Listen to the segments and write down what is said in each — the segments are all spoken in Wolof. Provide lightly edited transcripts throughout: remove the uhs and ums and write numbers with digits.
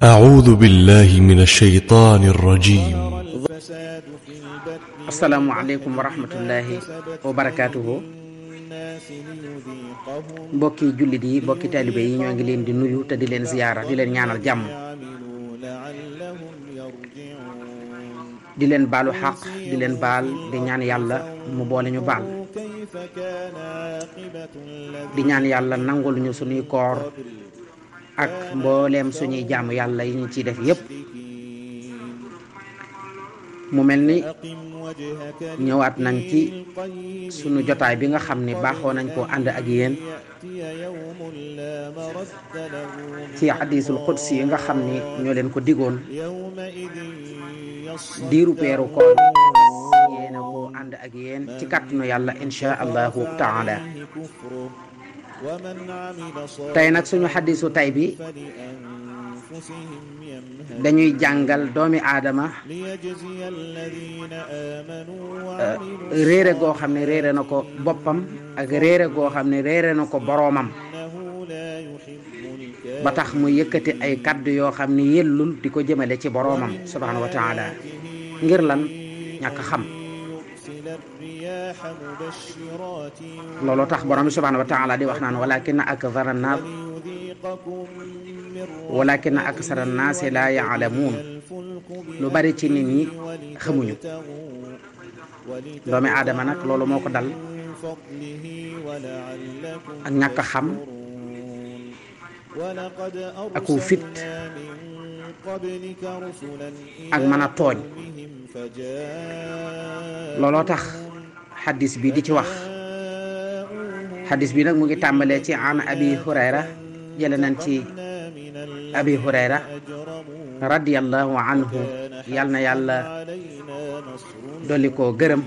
أعوذ بالله من الشيطان الرجيم. السلام عليكم ورحمة الله وبركاته. mbokki jullit yi mbokki taalibe yi ñoo ngi leen di nuyu te di leen ziyaara di leen ñaanal jàmm di leen baalu xaq di leen baal di ñaan yàlla mu boole ñu baal di ñaan yàlla nangul ñu suñuy koor ak mbooleem suñuy jaamu yàlla yi ñu ciy def yépp. mu mel ni ñëwaat nañ ci sunu jotaay bi nga xam ne baaxoo nañ koo ànd ak yéen ci hadiisul qudsi yi nga xam ni ñoo leen ko digoon diiru peeru koor yéen a koo ànd ak yéen ci kàttanu yàlla insha allahu taala. tey nag suñu hadiisu tay bi dañuy jàngal doomi aadama réere goo xam ne réere na ko boppam ak réere goo xam ne réere na ko boroomam ba tax mu yëkkati ay kaddu yoo xam ne yellul di ko jëmale ci boroomam subhanahu wa taala ngir lan ñàkk xam. loolu tax borom bi subhanahu wa taala di wax naan walakin aksara naasi laa yaalamuun. lu bari ci nit ñi xamuñu. doomi aadama nag loolu moo ko dal ak ñàkk a xam aku fit ak mën a tooñ. looloo tax xadis bi di ci wax. xadis bi nag mu ngi tàmbalee ci an abi hurayra jële nañ ci abi hurayra radiyallahu anhu yal na yàlla dolli koo gërëm.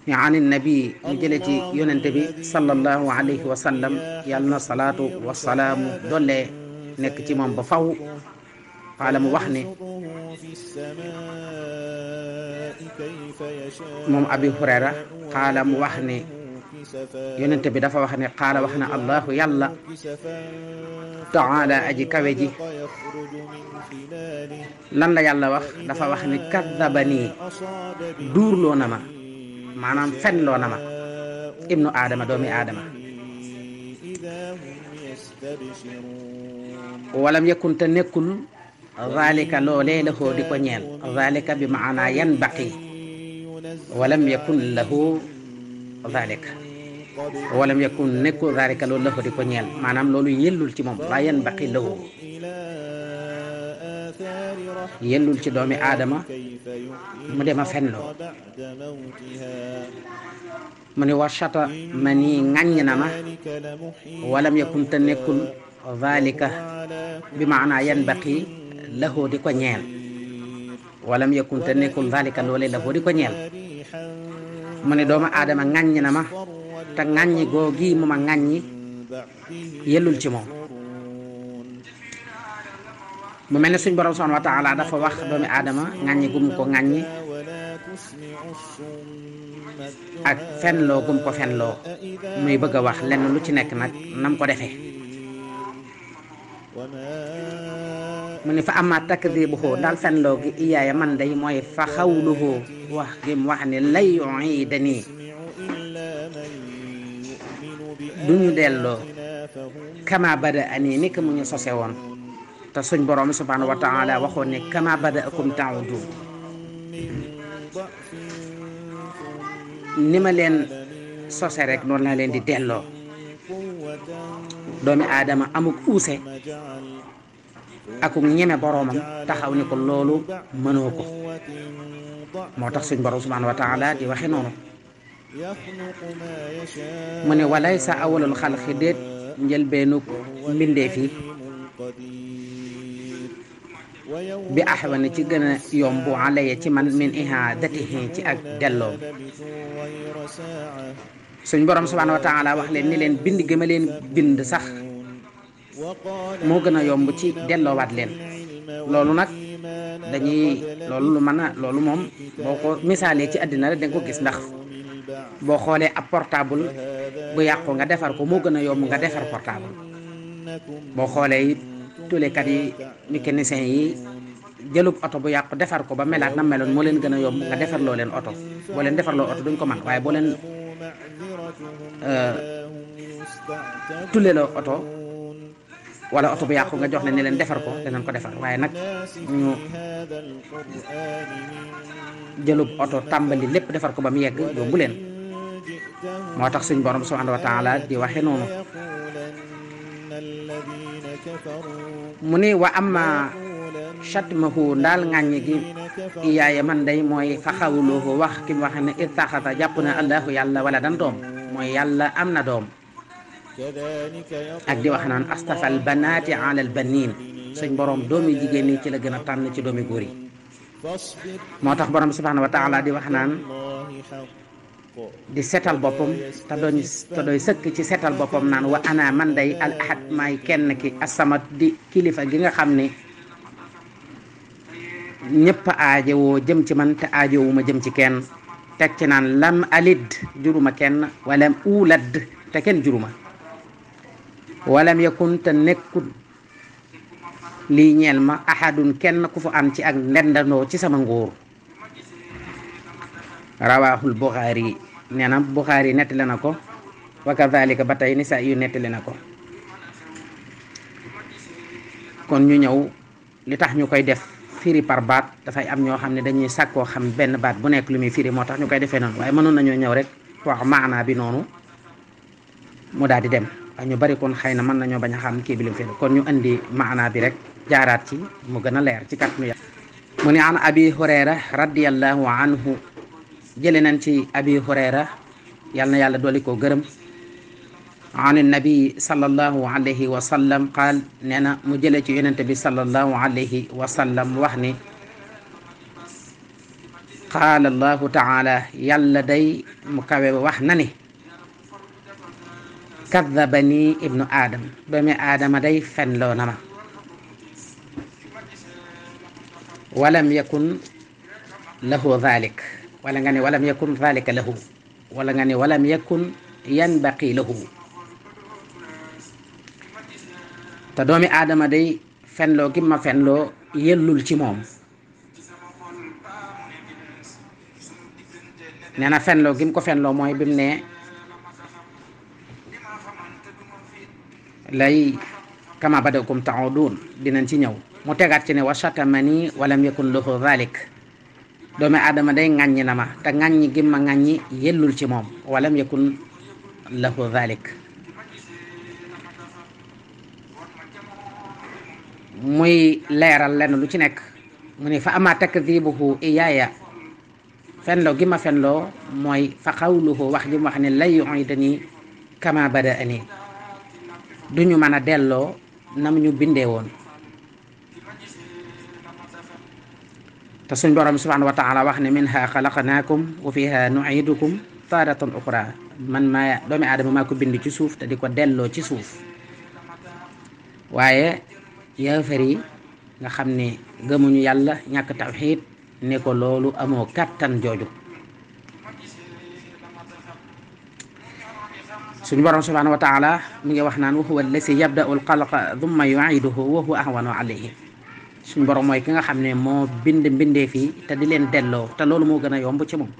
ñu ani nabi mu jële ci yonente bi sallallahu alayhi wa sallam yal na salaatu wa salaamu dollee nekk ci moom ba faw. qaala mu wax ne moom abi hurayra qaala mu wax ne yonente bi dafa wax ne qaala wax na allahu yàlla taala aji kawe ji lan la yàlla wax dafa wax ni kadabanii duurloo na ma maanaam fenloo na ma ibnu aadama doomi aadama walam yakun te nekkul zalika loolee lahu di ko ñeel zalika bi maana yanbaqi walam yakun lahu zalika walam yakun nekkul zalika loolu lahu di ko ñeel maanaam loolu yellul ci moom laa yanbaqi lahu yellul ci doomi aadama mu dema fenloo. mu ne warshata ma nii ŋàññ na ma walam yakun te nekkul zalika bi maana yanbaqi lahu di ko ñeel walam yakun te nekkul zalika loole lahu di ko ñeel. mu ne doomu aadama ŋàññ na ma te ŋàññi googi mu ma ŋàññi yellul ci moom. mu mel ne suñ borom subhanahu wa taala dafa wax doomu aadama ŋàññi gum ko ŋàññi ak fenloo gum ko fenloo muy bëgg a wax lenn lu ci nekk nag nam ko defee. mu ne fa amma takdibuhu daal fenloo gi iyaaya man day mooy fa xawluhu wax gi mu wax ne lay yuidani duñu delloo kama bada ani ni ko mu ñu sose woon te suñ borom subhanahu wa taala waxoon ne kama bada akum ta'udun ni ma leen sose rek noonu laa leen di delloo. doomi aadama amuk uuse akuk ñeme boroomam taxaw ni ko loolu mënoo ko moo tax suñ borom subhanahu wa taala di waxe noonu. mu ne walaysa awalul xalqi déet njëlbeenuk mbindeef yi bi axwana ci gën a yombu alaya ci man min ihaadatihi ci ak delloo. suñ borom subhanahu wa taala wax leen ni leen bind gi ma leen bind sax moo gën a yomb ci delloowaat leen. loolu nag loolu lu mën a loolu moom boo ko misaalee ci àddina rek danga ko gis ndax boo xoolee ab portable bu yàqu nga defar ko moo gën a yomb nga defar portable. boo xoolee it tulekat yi mécanicien yi jëlub oto bu yàqu defar ko ba melaat na meloon moo leen gën a yomb nga defar loo leen oto boo leen defar loo oto duñ ko man waaye boo leen tuleloo oto wala oto bu yàqu nga jox leen ne leen defar ko danañ ko defar waaye nag ñu jëlub oto tàmbali lépp defar ko ba mu yegg yombu leen moo tax suñ borom subhanahu wa taala di waxe noonu mu ni wa amma chatmahu ndaal ŋàññi gi iyaaya man day mooy fa xawluhu wax ki mu waxe ne ittaxata jàpp na allahu yàlla wala dan doom mooy yàlla am na doom ak di wax naan astafal banaati alal baniin suñ borom doomi jigéen ñi ci la gën a tànn ci doomi góor yi moo tax borom subhanahu wa taala di wax naan di setal boppam te doy sëkk ci setal boppam naan wa ana man day al ahad maay kenn ki asamat di kilifa gi nga xam ne ñëpp aajowoo jëm ci man te aajowuma jëm ci kenn teg ci naan lam alid juruma kenn walam ulad te kenn juruma walam yakun te nekkul lii ñeel ma ahadun kenn ku fu am ci ak ndendandoo ci sama nguur rawaahul Buxaari nee na Buxaari nettali na ko wa kadhalika ba tey Nisaa yu nettali na ko kon ñu ñëw li tax ñu koy def firi par baat dafay am ñoo xam ne dañuy sàkkoo xam benn baat bu nekk lu muy firi moo tax ñu koy defee noonu waaye mënoon nañoo ñëw rek wax maanaa bi noonu mu daal di dem waaye ñu bari kon xëy na mën nañoo bañ a xam kii bi lu mu firi kon ñu indi maanaa bi rek jaaraat ci mu gën a leer ci kàttanu Yàlla mu ni an abi hurayra radiyallahu anhu jële nañ ci abi hurayra yal na yàlla dooli koo gërëm an nabi sallallahu alayhi wa sallam qaal nee na mu jële ci yonente bi sallallahu alayhi wa sallam wax ni qaala allahu taala yàlla day mu kawe wax na ni kadabani ibnu adam doomi aadama day fenloo na ma walam yakun lahu dhalik wala nga ne walam yakun dhalika lahu wala nga ne walam yakun yanbaqi lahu te doomi aadama day fenloo gi ma fenloo yellul ci moom nee na fenloo gi mu ko fenloo mooy bi mu ne lay kama badakum ta'udun dinañ ci ñëw mu tegaat ci ne wa shatamani walam yakun lahu dhalik doomi aadama day ŋàññi na ma te ŋàññi gi ma ŋàññi yellul ci moom walam yakun lahu dhalik muy leeral lenn lu ci nekk mu ne fa ama takdibuhu iyaaya fenloo gi ma fenloo mooy fa xawluhu wax ji mu wax ne lay yu'idani kama bada'ani duñu mën a delloo nam ñu bindee woon te suñ borom subhanahu wa taala wax ne minha xalaqnaakum wa fiha nu'idukum taratan uxra man maa doomi aadama maa ko bind ci suuf te di ko delloo ci suuf waaye yéefar yi nga xam ne gëmuñu yàlla ñàkk tawxiid ne ko loolu amoo kàttan jooju suñu borom subhanahu wa taala mi ngi wax naan wa huwa allasi yabda'u al-xalqa thumma yu'iduhu wa huwa ahwanu alayhi suñu borom mooy ki nga xam ne moo bind mbindee fii te di leen delloo te loolu moo gën a yomb ci moom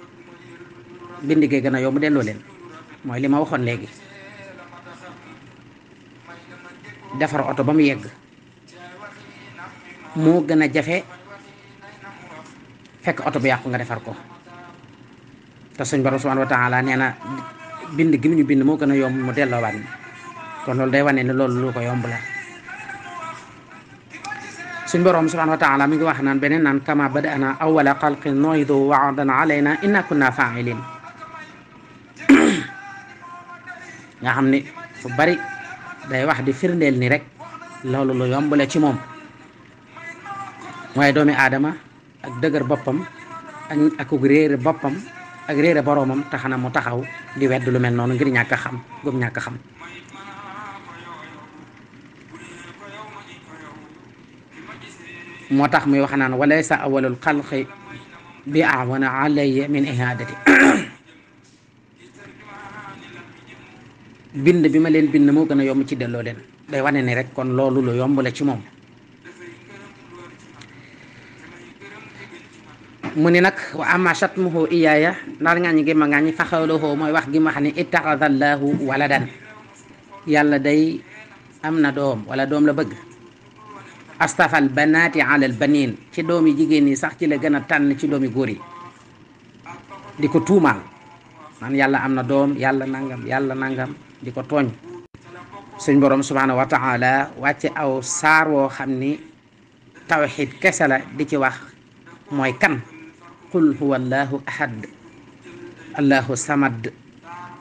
bind gee gën a yomb delloo leen mooy li ma waxoon léegi defar oto ba mu yegg moo gën a jafe fekk oto bu yàqu nga defar ko te suñ borom subhanahu wa taala nee na bind gi mu ñu bind moo gën a yomb mu delloowaat ni kon loolu day wane ne loolu lu ko yomb la suñ borom subhanahu wa taala mi ngi wax naan beneen naan kama bada'na awwala xalqin nu'iidu wa'dan alayna inna kunna fa'ilin nga xam ne fu bari day wax di firndeel ni rek loolu lu yomb la ci moom waaye doomi aadama ak dëgër boppam ak réere boppam ak réere boroomam tax na mu taxaw di wedd lu mel noonu ngir ñàkk a xam gum ñàkk a xam moo tax muy wax naan walaysa awwalul xalqi bi awana alayya min ihadati bind bi ma leen bind moo gën a yomb ci delloo leen day wane ni rek kon loolu lu yomb la ci moom. mu ni nag wa amma shatmuhu iyaaya ndaal nga ñi gi ma nga ñi faxawlahoo mooy wax gi ma xam ne ittaxadallahu waladan yàlla day am na doom wala doom la bëgg. astafal banaati alal baniin ci doomi jigéen ñi sax ci la gën a tànn ci doomi góor yi di ko tuumaal man yàlla am na doom yàlla nangam di ko tooñ. suñ borom subhanahu wa taala wàcce aw saar woo xam ni tawxid kese la di ci wax mooy kan qul huwa allahu ahad allahu samad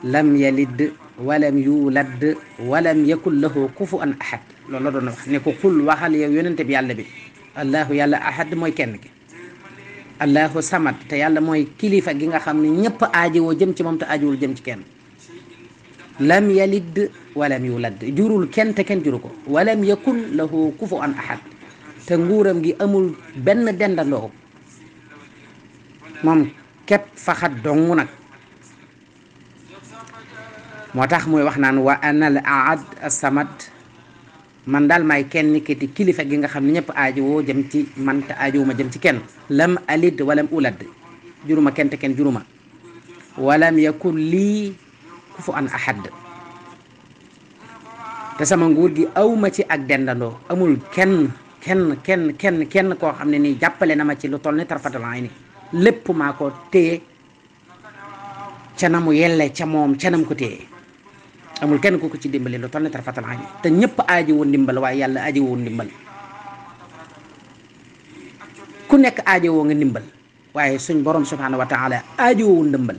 lam yalid walam yulad walam yakun lahu kufuwan ahad loolu la doon wax ne ko qul waxal yow yonente bi yàlla bi allahu yàlla ahad mooy kenn ki allahu samad te yàlla mooy kilifa gi nga xam ne ñëpp aajowoo jëm ci moom te aajowul jëm ci kenn. lam yalid walam yulad jurul kenn te kenn juru ko walam yakun lahu kufuwan ahad te nguuram gi amul benn dendandoo moom képp faxat dong nag. moo tax muy wax naan wa anal ahad as-samad man daal may kenn ki di kilifa gi nga xam ne ñëpp aajowoo jëm ci man te aajowuma jëm ci kenn. lam alid walam ulad juruma kenn te kenn juruma walam yakun lii kufuwan ahad te sama nguur gi awma ci ak dendandoo amul kenn koo xam ne nii jàppale na ma ci lu toll ni tarfatal ayni lépp maa ko téye ca na mu yelle ca moom ca nam ko téye amul kenn ku ko ci dimbali lu toll ni tarfatal ayni te ñëpp aaji woon ndimbal waaye yàlla aaji woon ndimbal ku nekk aaji woo nga ndimbal waaye suñ borom subhanahu wa taala aaji woon ndimbal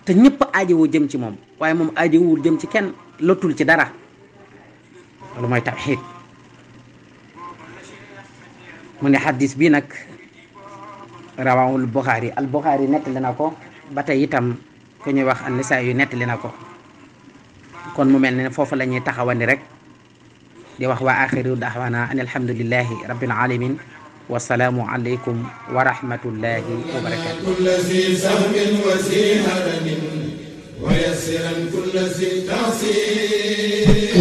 te ñëpp aaji woo jëm ci moom waaye moom aaji wul jëm ci kenn lottul ci dara loolu mooy tawxiid. mu ne xadis bi nag rawahul Buxaari al Buxaari nettali na ko ba tey itam ku ñuy wax an-Nasaa'i yu nettali na ko kon mu mel ne foofu la ñuy taxawandi rek di wax wa axiru da'waana an alhamdulillahi rabbil alamin wa salaamu alaykum wa rahmatullahi wa barakatuh.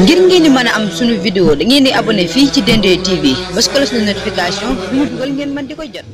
ngir ngeen di mën a am sunu vidéo da ngeen di abonné fii ci Dendeye TV bés ko la notification bu mu dugal ngeen mën di ko jot.